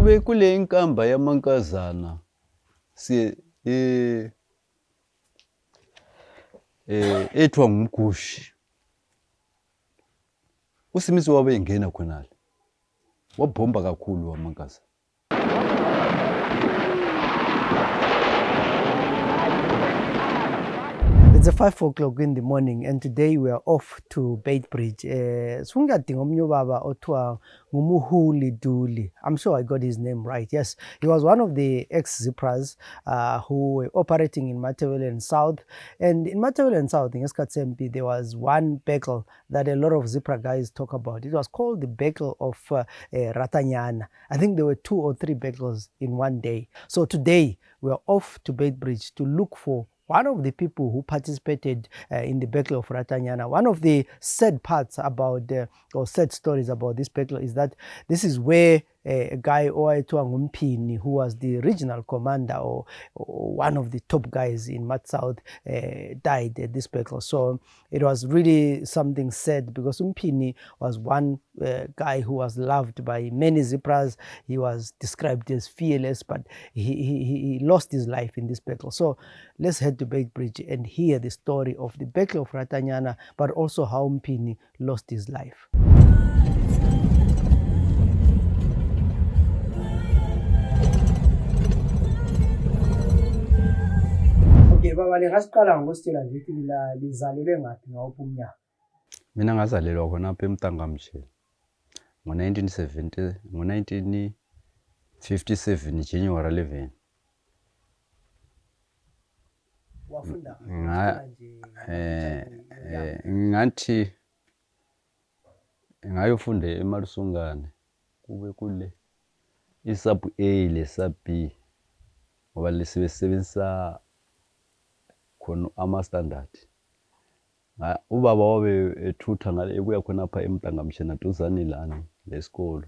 kube kule inkamba yamankazana si ethiwa ngumgushi. uSimizi wabe engena khonale wabhomba kakhulu amankazana. It's 5 o'clock in the morning, and today we are off to Beitbridge. Sungadinga omnye ubaba othiwa ngumuhuli Duli. I'm sure I got his name right. Yes, he was one of the ex-Zipras who were operating in Matabele South. And in Matabele South, in Eskatempi, there was one bekel that a lot of Zipra guys talk about. It was called the bekel of Ratanyana. I think there were 2 or 3 bekels in one day. So today we are off to Beitbridge to look for one of the people who participated in the Battle of Ratanyana. One of the sad parts about, or sad stories about this battle is that this is where a guy Owaitwa Ngumpini, who was the regional commander or one of the top guys in Mat South, died at this battle. So it was really something sad because Umpini was one guy who was loved by many Zipras. He was described as fearless, but he lost his life in this battle. So let's head to Beitbridge and hear the story of the Battle of Ratanyana, but also how Umpini lost his life. Okay, baba lingasiqala ngositshela nje ukuthi lizalelwe ngaphi ngawuphi umnyaka? Mina ngazalelwa khona apha eMtangamshele ngo-1957 January 11. Wafunda ngathi ngayofunda eMalusungane kube kule isub A le sub B ngoba lesebenzisa khona ama standard. Ubaba wabe ethutha ngale ekuya khona apha eMtangamshele naduzane lana lesikolo.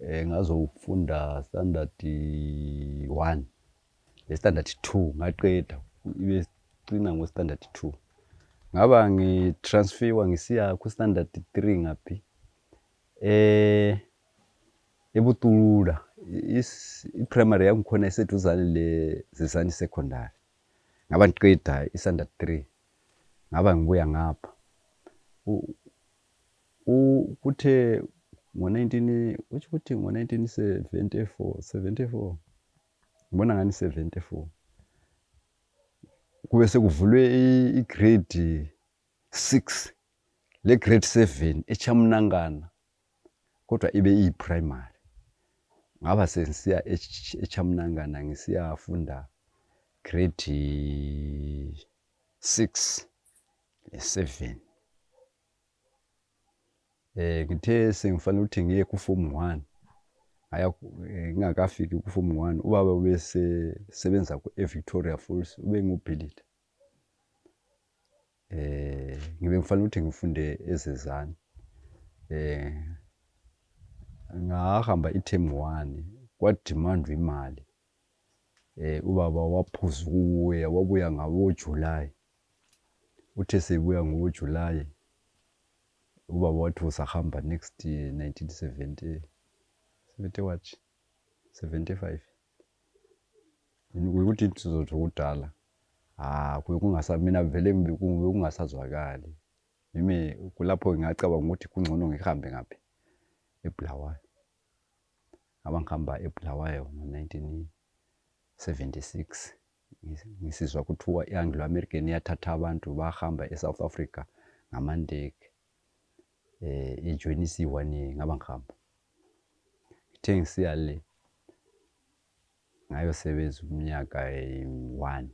Ngazofunda standard 1 le standard 2 ngaqeda ibe cina ngo standard 2. Ngaba ngitransferwa ngisiya ku standard 3 ngaphi eButula i-primary yangu khona iseduzane le Zisani secondary. Ngaba ngiqeda i-standard 3 ngaba ngibuya ngapha kuthe ngo-1974 ngibona ngani 74 kube sekuvulwe i-grade 6 le grade 7 eChamnangana kodwa ibe iyi-primary. Ngaba sengisiya eChamnangana ngisiyafunda grade 6 le 7. Ngithe sengifanele ukuthi ngiye ku form 1 ngingakafiki ku form 1 ubaba bese sebenza ku eVictoria Falls ube ngubhilida. Ngibe ngifanele ukuthi ngifunde eZezani. Ngahamba iTerm 1 kwadimandwa imali. Ubaba waphuza ukuya wabuya ngawo July. Uthe sebuya ngawo July ubaba wathi usahamba next 1970 what 75 ukuthi sizothi udala kuye kungasamina vele ngibe kungasazwakali yimi kulapho ngiyacabanga ukuthi kungcono ngihambe ngaphi eBulawayo. Ngihamba eBulawayo ngo-1976 ngisizwa kuthiwa iAnglo American yathatha abantu bahamba eSouth Africa ngamandeke ijoinisiwa ngaba ngihamba ngithe ngisiya le ngayosebenza umnyaka 1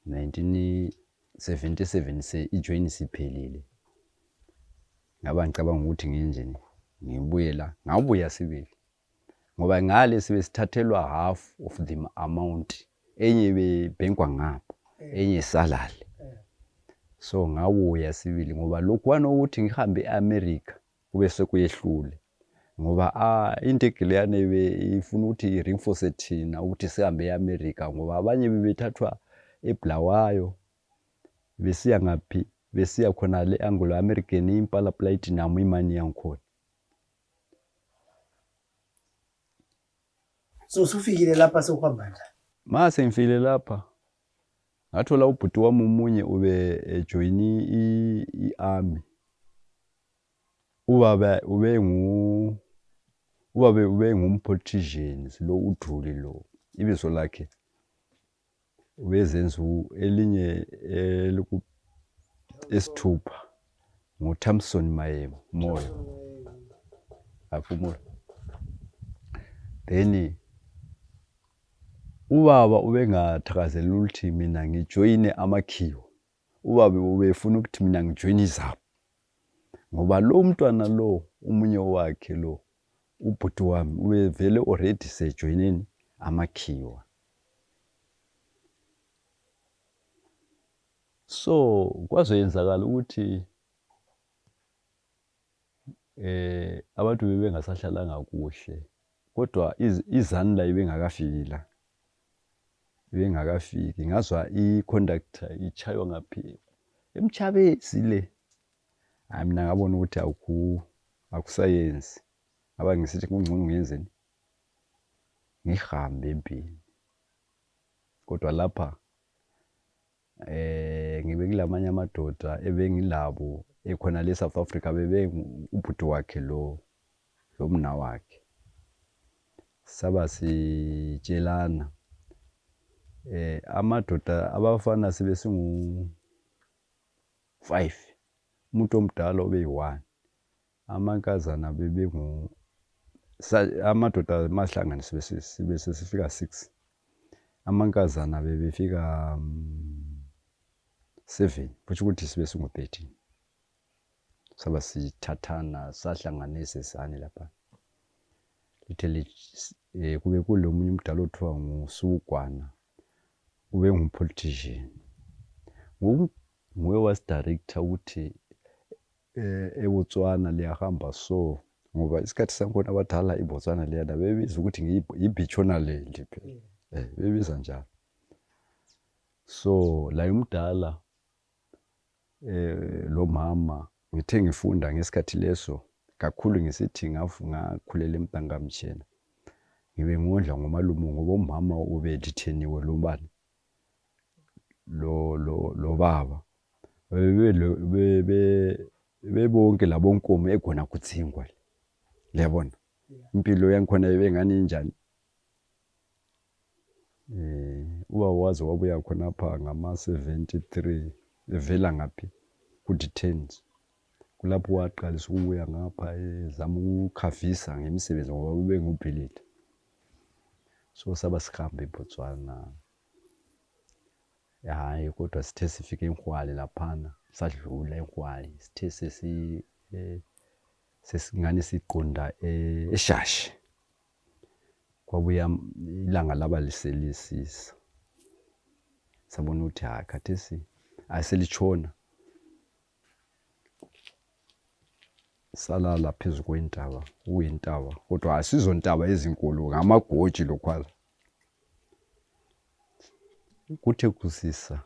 1977 se ijoin siphelile. Ngaba ngicabanga ukuthi nginjini ngibuye la ngabuya sibili ngoba ngale sibe sithathelwa half of the amount enye bebhenkwa ngapha enye salale. So ngabuya sibili ngoba lokhu wanokuthi ngihambe eAmerica kube sekuyehlule ngoba into egileyane ifuna ukuthi reinforce thina ukuthi sihambe eAmerica ngoba abanye bebethathwa eBulawayo besiya ngaphi besiya khona le Anglo American impala platinum imani yangikhona. So usufikile lapha sewuhamba njani? Mase ngifile lapha ngathola ubhuti wami umunye ube ejoyini i-army. Ubaba ube ngumpolitician lo uDruli lo. Ibizo lakhe ubezenza elinye esithupha ngoThamson Mayemo Moyo. Aphumula. Then ubaba ubengathakazela ukuthi mina ngijoyine amakhiwo. Ubaba ubefuna ukuthi mina ngijoyine izabo. Ngoba lo mntwana lo umunye wakhe lo ubhuti wami ubevele already sejoyineni amakhiwa. So kwazoyenzakala ukuthi abantu bebengasahlalanga kuhle kodwa izani la ibengakafiki ngazwa i-conductor ichaywa ngaphi emchabezi le. Mina ngabona ukuthi akusayenzi aba ngisithi kungcono ngiyenzeni ngihambe empini. Kodwa lapha ngibe kulamanye amadoda ebengilabo ekhona le South Africa bebe ubhuti wakhe lo mna wakhe. Saba sitshelana amadoda abafana sibe singu 5, umuntu omdala obeyi1, amankazana amadoda mahlangana sibe sesifika 6, amankazana bebefika 7, kusho ukuthi sibe singu 13. Saba sithathana sahlanganise sani lapha. Lithele kube kulomunye umdala othiwa nguSugwana ube ngumpolitician. Nguye was director ukuthi eBotswana liyahamba so ngoba isikhathi sankhona abadala eBotswana liyana bebiza ukuthi ngiyiBechuanaland phela. Bebiza njalo. So la umdala lo mama ngithe ngifunda ngesikhathi leso kakhulu ngisithi ngakhulela eMtangamtshela. Ngibe ngondla ngomalume ngoba umama ubeditheniwe lo bani lo baba. Bebonke labonkomo egona kutsingwa. Liyabona? Impilo yangikhona ibengani njani? Uba wazi wabuya khona pha ngama 73 evela ngaphi kuDetens. Kulapho waqalisa ukuya ngapha ezama ukukhavisa ngemisebenzi ngoba ube ngubhilidi. So saba sihambe eBotswana. Hayi kodwa sithe sifike eNkhwale laphana sadlula eNkhwale sithe sesingane siqonda eShashi. Kwabuya ilanga laba liselisisa. Sabona ukuthi khathesi aselitshona. Salala phezulu kwentaba, uyintaba kodwa asizontaba ezinkulu ngamagoji lokhwala. Kuthe kusisa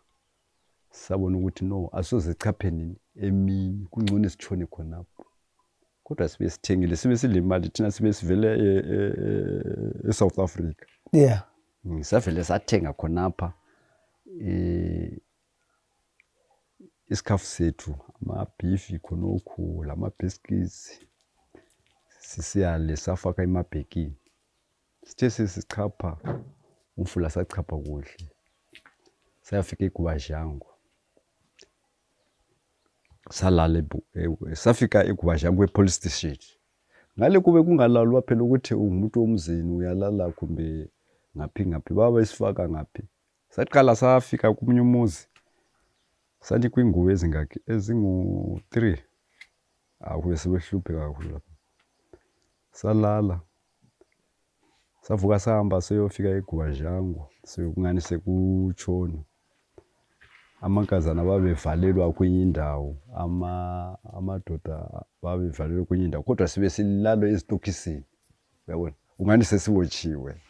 sabona ukuthi no asoze chapheni emini kungcono sitshone khonapho. Kodwa sibe sithengile sibe silemali thina sibe sivele eSouth Africa. Yeah. Ngisavele sathenga khonapha isikhafu sethu amabeef khonokho lama biscuits sisiyale safaka emabhekini. Sithe sesichapha umfula sachapha kuhle. Sayafika eGubajango. Salale safika eGubajango epolice station. Ngale kube kungalalwa phela ukuthi umuntu omzini uyalala kumbe ngaphi baba isifaka ngaphi. Saqala safika kumunye umuzi. Sathi kwingubo ezingaki ezingu3. Akube sebehluphe kakhulu lapha. Salala. Savuka sahamba seyofika eGubajango sekungani sekutshona. Amankazana babevalelwa kwenye indawo, amadoda babevalelwa kwenye indawo kodwa sibe silalo ezitokisini. Uyabona? Ungani sesibotshiwe.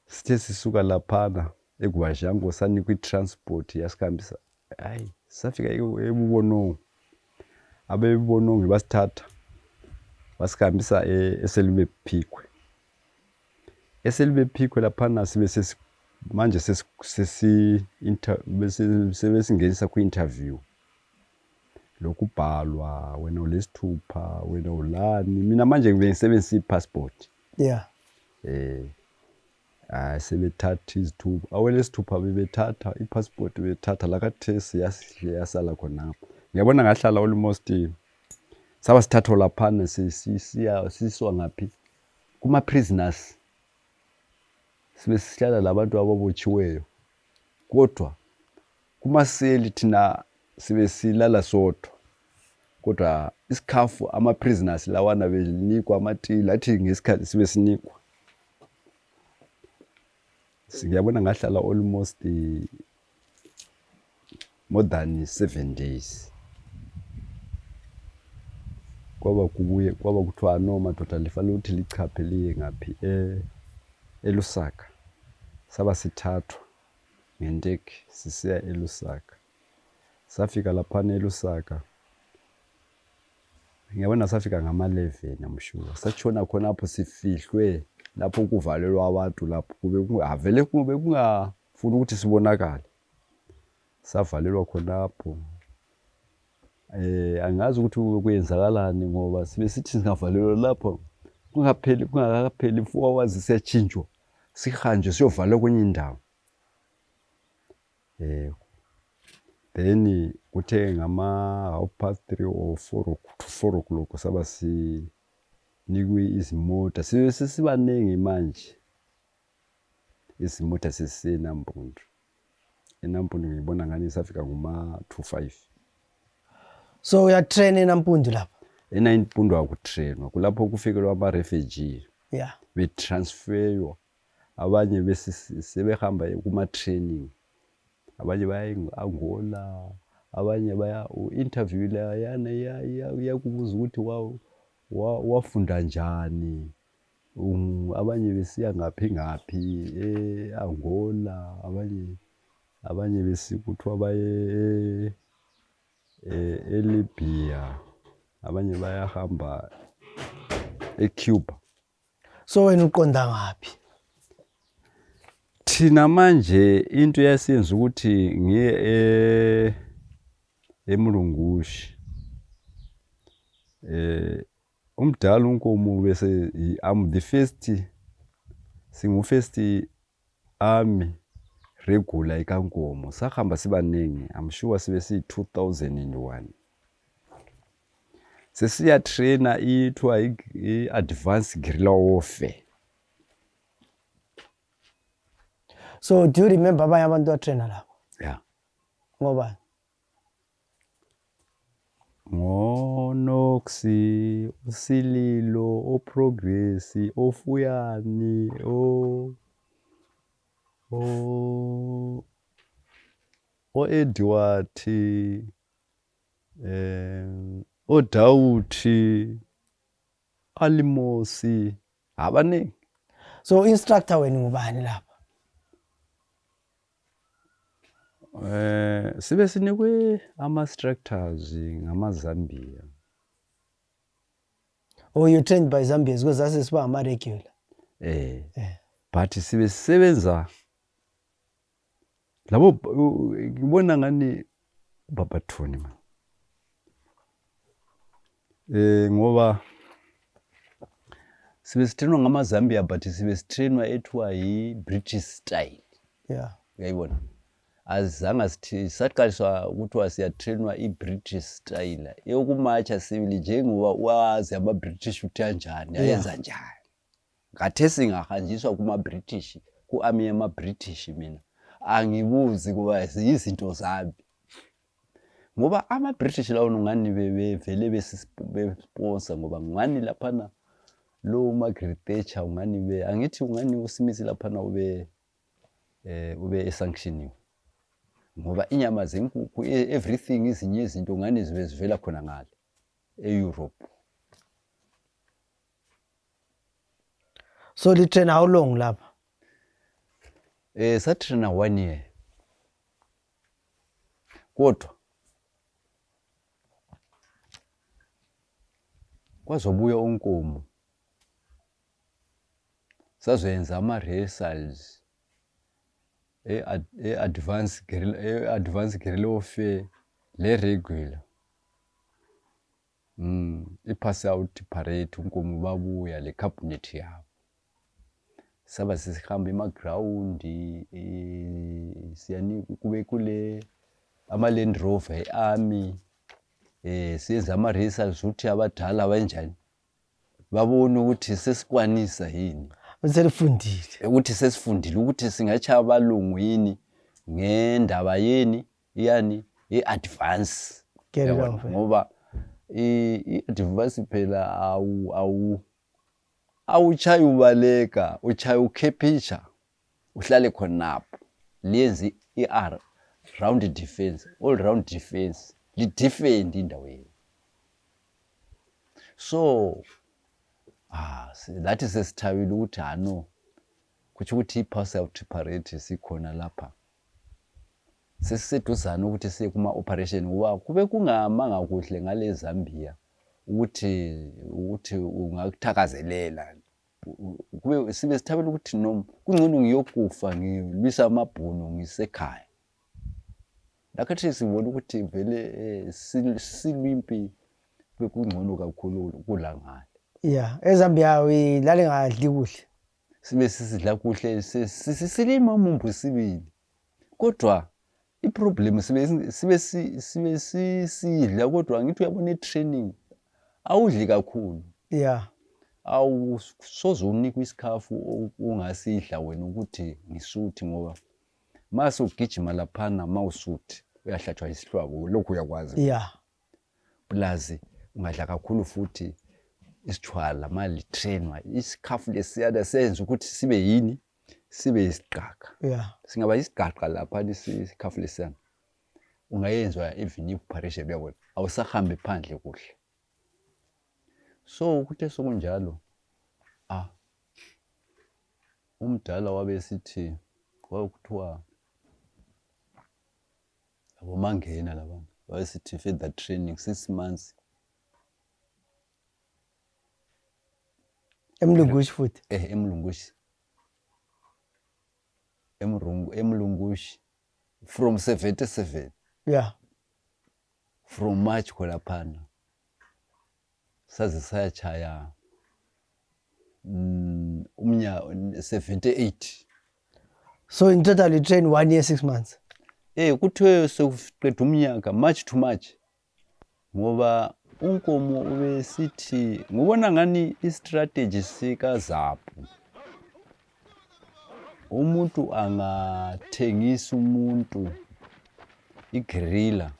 Sithe sisuka laphana eGubajango sanikwa itransport yasikhambisa. Hayi, safika eBubonong. Abebubonong basithatha. Basikahambisa eSelube Phikwe. eSelube Phikwe laphana sibe manje sebesingenisa kwi-interview. Lokubhalwa wena ulesithupha wena ulani mina manje ngisebenzisa i-passport. Yeah. Sebethatha izithupha awelesithupha bebethatha i-passport bethatha lakathesi yasala khonapho. Ngiyabona ngahlala almost saba sithatho laphana siswa ngaphi kuma prisoners. Sibe sihlala labantu ababotshiweyo. Kodwa kuma seli thina sibe silala sodwa. Kodwa isikhafu ama prisoners lawana benikwa amatili athi ngesikhathi sibe sinikwa. Ngiyabona ngahlala almost more than 7 days. Kwaba kuthiwa no madoda lifanele ukuthi lichaphe liye ngaphi eLusaka. Saba sithathwa ngendeki sisiya eLusaka. Safika laphana eLusaka. Ngiyabona safika ngama-11 amshuwa. Satshona khonapho sifihlwe lapho kuvalelwa abantu lapho kube kungafuni ukuthi sibonakale. Savalelwa khonapho. Angazi ukuthi kuyenzakalani ngoba sibe sithi singavalelwa lapho kungakapheli 4 hours siyatshintshwa sihanjwe siyovalwa kwenye indawo. Then kuthe ngama 3:30 or 4 o'clock saba sinikwe izimota sesibaningi manje. Izimota seseNampundu. eNampundu ngibona ngani safika ngoma 2:05. So we are training eNampundu lapha. eNampundu akutrainwa kulapho kufikelwa ama refugee. Yeah. Betransferwa abanye besebehamba kuma training. Abanye baya eAngola, abanye baya interview la yana yakubuza ukuthi wafunda njani. Abanye besiya ngaphi eAngola, abanye besikuthiwa baye eLibya, abanye bayahamba eCuba. So wena uqonda ngaphi? Thina manje into yasiyenza ukuthi ngiye eMlungushi. Umdala uNkomo bese I'm the first army regular eKankomo. Sahamba sibaningi. I'm sure sibe si 2001. Sesiya trainer ithiwa i-advanced guerrilla warfare. So do you remember abanye abantu atrainer lapho? Yeah. Ngoba Noxi, uSililo, oProgress, oFuyani, Edward, oDawuthi, Alimosi, abaningi. So instructor wena ngubani lapha? Sibe sinikwe ama-structures ngamaZambia. Oh, you trained by Zambians because that's siba ama-regular. But sibe sisebenza labo ngibona ngani babathoni man. Ngoba sibe sitrainwa ngamaZambia but sibe sitrainwa ethiwa yi-British style. Yeah. Uyayibona? Azange sithi saqaliswa ukuthi siyatrainwa i-British style. Eyokumacha sibili njengoba wazi ama-British ukuthi kanjani ayenza njani. Ngathesi ngahanjiswa kuma-British ku-army yama-British mina. Angibuzi kuba izinto zami. Ngoba ama-British lawo ngani bevele besponsor ngoba ngani laphana lo Margaret Thatcher ngani angithi ngani uSmith laphana ube esanctioniwe. Ngoba inyama zenkukhu everything izinye izinto ngani zivela khona ngale eEurope. So the train how long lapha? Satraina 1 year. kwazobuya uNkomo sazoyenza ama-rehearsals e-advanced guerrilla warfare le-regular. I-pass out parade uNkomo babuya le cabinet yabo. Saba sihamba emagrawundi siyanika kube kule ama-Land Rover e-army siyenza ama-rehearsals ukuthi abadala banjani babone ukuthi sesikwanisa yini ukuthi sesifundile ukuthi singachaya abalungu yini ngendaba yeni yani i-advance ngoba i-advance phela awuchayi ubaleka uchayi ukhepisha uhlale khonapho lenzi i-R round defense all round defense li-defend indaweni. So that is sesithabile ukuthi no kuthi ukuthi i-pass out parade sikhona lapha sesiseduzana ukuthi siye kuma operation ngoba kube kungamanga kuhle ngale Zambia ukuthi ungakuthakazelela kube sibe sithabela ukuthi noma kungcono ngiyokufa ngilwisa amabhunu ngisekhaya. Lakhathi sibona ukuthi vele silwimpi bekungcono kakhulu kulangale. Yeah, eZambia uyilale ngadli kuhle. Sibe sisidla kuhle sisilima umumbu sibili. Kodwa iproblem sibe sidla kodwa ngithi uyabona i-training awudli kakhulu. Yeah. Awusoze unikwe isikhafu ungasidla wena ukuthi ngisuthi ngoba mase ugijima laphana mawusuthi uyahlatshwa isihlwabo lokhu uyakwazi. Yeah. Plus ungadla kakhulu futhi isithwala mali trainwa isikhafu lesiyada senza ukuthi sibe yini sibe isiqhaka. Yeah. Singaba isigaqa lapha isikhafu lesiyana ungayenzwa even operation yabo awusahambe phandle kuhle. So ukuthi sokunjalo umdala wabe sithi kwakuthiwa abomangena labantu wabe sithi further training 6 months Emlungushi futhi emlungushi from 77. Yeah. From March kholaphana saze sayachaya umnya 78. So in total you train 1 year 6 months. Kuthiwe sokuqeda umnyaka March to March ngoba uNkomo ubesithi ngubona ngani i-strategy sikaZaphu umuntu angathengisa umuntu i-guerrilla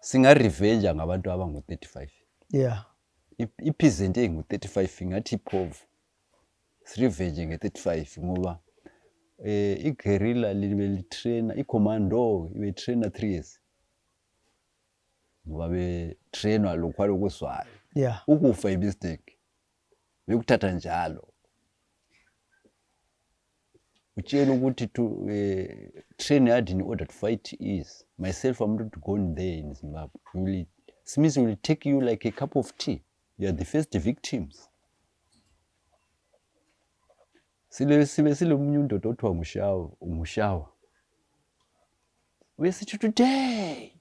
singa revenge ngabantu abangu 35. Yeah. I-peasant engu 35 ngathi iphovu revenge nge-35 ngoba i-guerrilla litrainer i-commando ibe trainer 3 years ngoba be trainer lokwalo kuswayo. Yeah. Ukufa i-mistake bekuthatha njalo utshela ukuthi to train hard in order to fight is myself I'm not going there in Zimbabwe. Smith will take you like a cup of tea. You are the first victims. Sile umnyundo dotwa umushawa. We say today.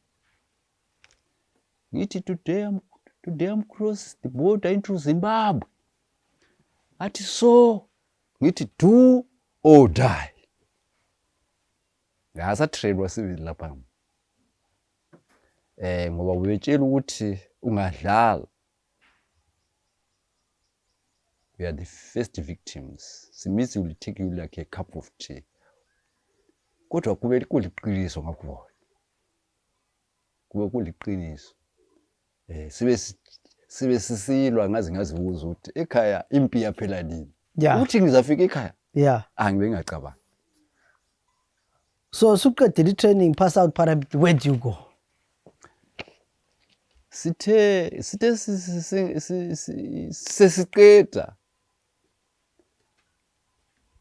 Ngithi today I'm cross the border into Zimbabwe. Ati so ngithi do or die. Ngasa train wasibili lapha. Ngoba ubetshela ukuthi ungadlala. We are the first victims. Simizi will take you like a cup of tea. Kodwa kube kuliqiniso ngakuona. Kube kuliqiniso. Sibe sisilwa ngazibuza ukuthi ekhaya impi yaphela nini. Uthi ngizafika ekhaya. Yeah. Angibe ngacabanga. So suqedile training pass out parade, where do you go? Sithe sesiqeda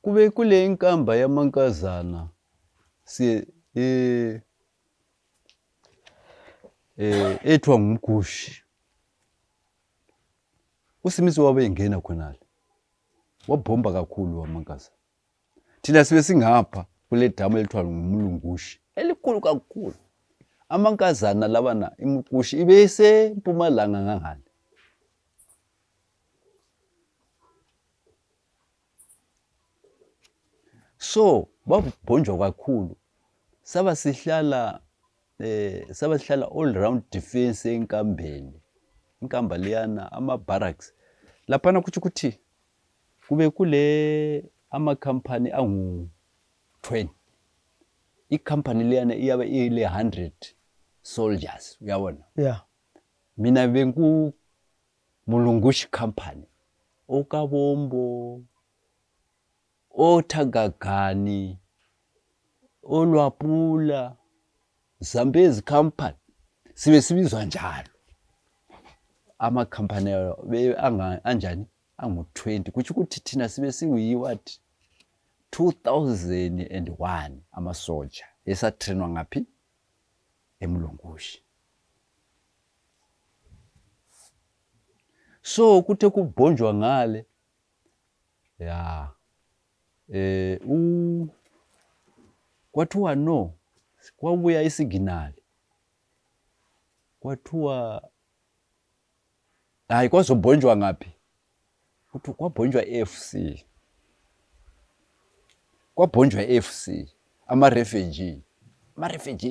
kube kule inkamba yamankazana ethwa ngumgushi uSimizi wabe engena khonale wabhomba kakhulu amankazana. Thina sibe singapha kule damu elithiwa ngumlungushi elikhulu kakhulu. Amankazana labana imukushi ibe seMpumalanga ngangale. So babhonjwa kakhulu. Saba sihlala all round defense enkambeni. Inkamba liyana ama barracks. Laphana kuthi ukuthi kube kule ama company angu 20. I-company liyana iyabe ile 100 soldiers, uyabona? Yeah. Mina bengu Mulungushi company. Okabombo, oThagagani, oLwapula, Zambezi company. Sibe sibizwa njalo. Ama company anjani? Angu 20. Kuthi ukuthi thina sibe siyi what? 2001 ama soldier esatrainwa ngaphi eMlungushi. So kuthe kubhonjwa ngale ya kwathiwa no kwabuya isiginali kwathiwa hayi kwazobhonjwa ngaphi kuthi kwabhonjwa FC ama refugee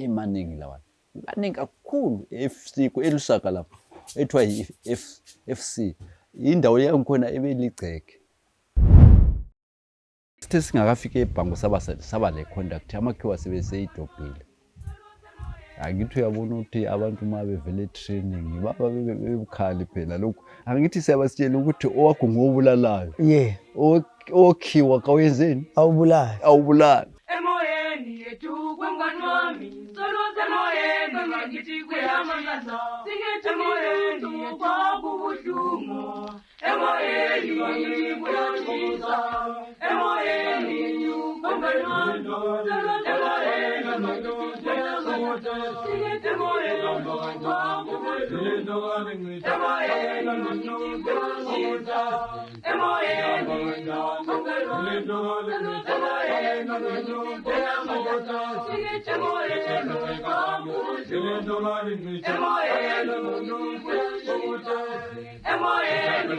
emaningi lawa baningi kakhulu FC eLusaka lapho ethiwa FC indawo yangikhona ebeligceke. Sithe singakafika eBhango saba le conduct amakhiwa sebeseyidobhile. Angithi uyabona ukuthi abantu uma bevele training baba bebukhali phela lokho. Angithi siyabasitshela ukuthi owakho ngobulalayo. Yeah. Okhiwa kawenzeni? Awubulali. Emoyeni yethu kwengwanwami soluze emoyeni ngithi kuyamangaza singithi emoyeni yethu kwakubuhlungu emoyeni ngithi kuyatshisa emoyeni yethu kwengwanwami soluze emoyeni ngithi kuyamangaza singithi emoyeni kwakubuhlungu emoyeni ngithi kuyatshisa emoyeni yethu kwengwanwami soluze emoyeni